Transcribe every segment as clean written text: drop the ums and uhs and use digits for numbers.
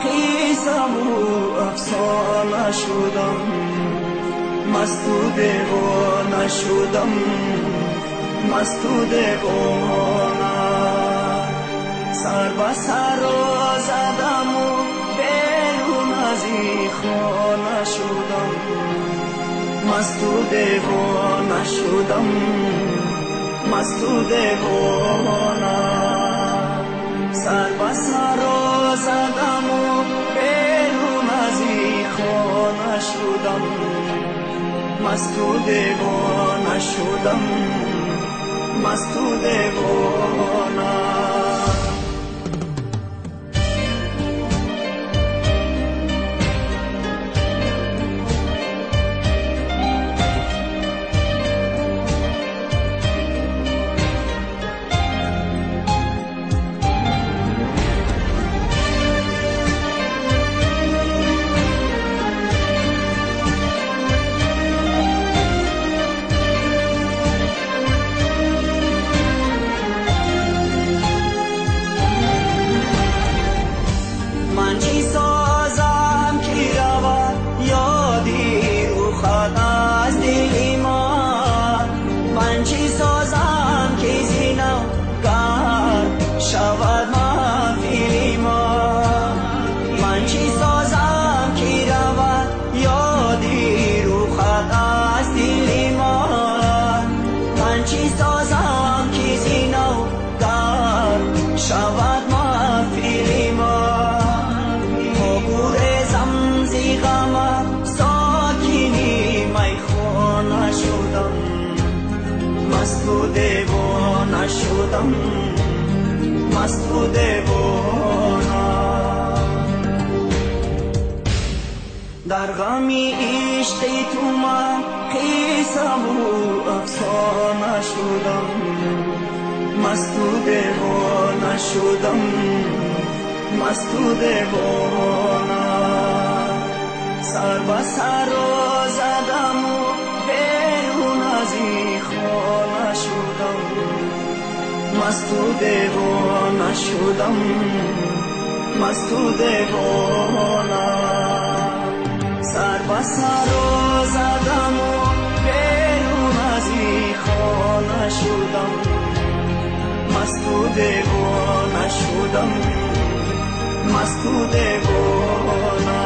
қиссаву афсона шудам, масту девона шудам, масту девона. Сар ба саро задаму берун аз ин хона шудам, масту девона шудам, масту девона. Сар ба саро задаму берун аз ин хона шудам, масту девона шудам, масту девона. Ман чӣ созам ки равад ёди рухат аз дили ман, ман чӣ созам ки зинав гарм шавад маҳфили ман, ман чӣ созам ки равад ёди рухат аз дили ман, ман чӣ созам ки зинав гарм шавад маҳфили ман. Масту девона шудам, масту девона. Дар ғами ишқи ту ман қиссаву афсона шудам, масту девона шудам, масту девона. Сар ба саро задаму берун аз ин хона шудам, масту девона шудам, масту девона. Сар ба саро задаму берун аз ин хона шудам, масту девона шудам, масту девона.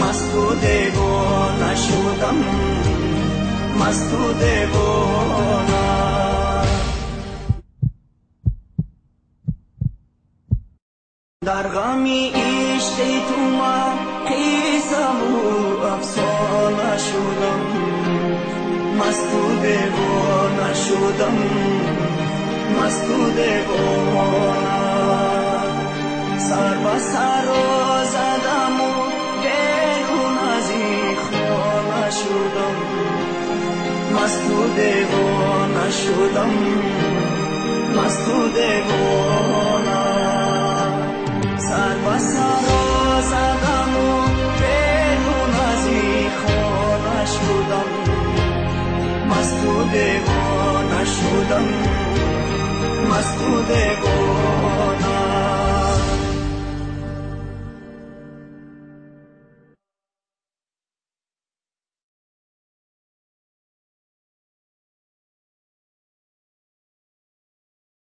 Масту девона шудам, масту девона. Дар ғами ишқи ту ман қиссаву афсона шудам, масту девона шудам, масту девона. Сар ба саро задаму берун аз ин хона шудам, масту девона шудам, масту девона. Сар ба саро задаму берун аз ин хона шудам, масту девона шудам, масту девона.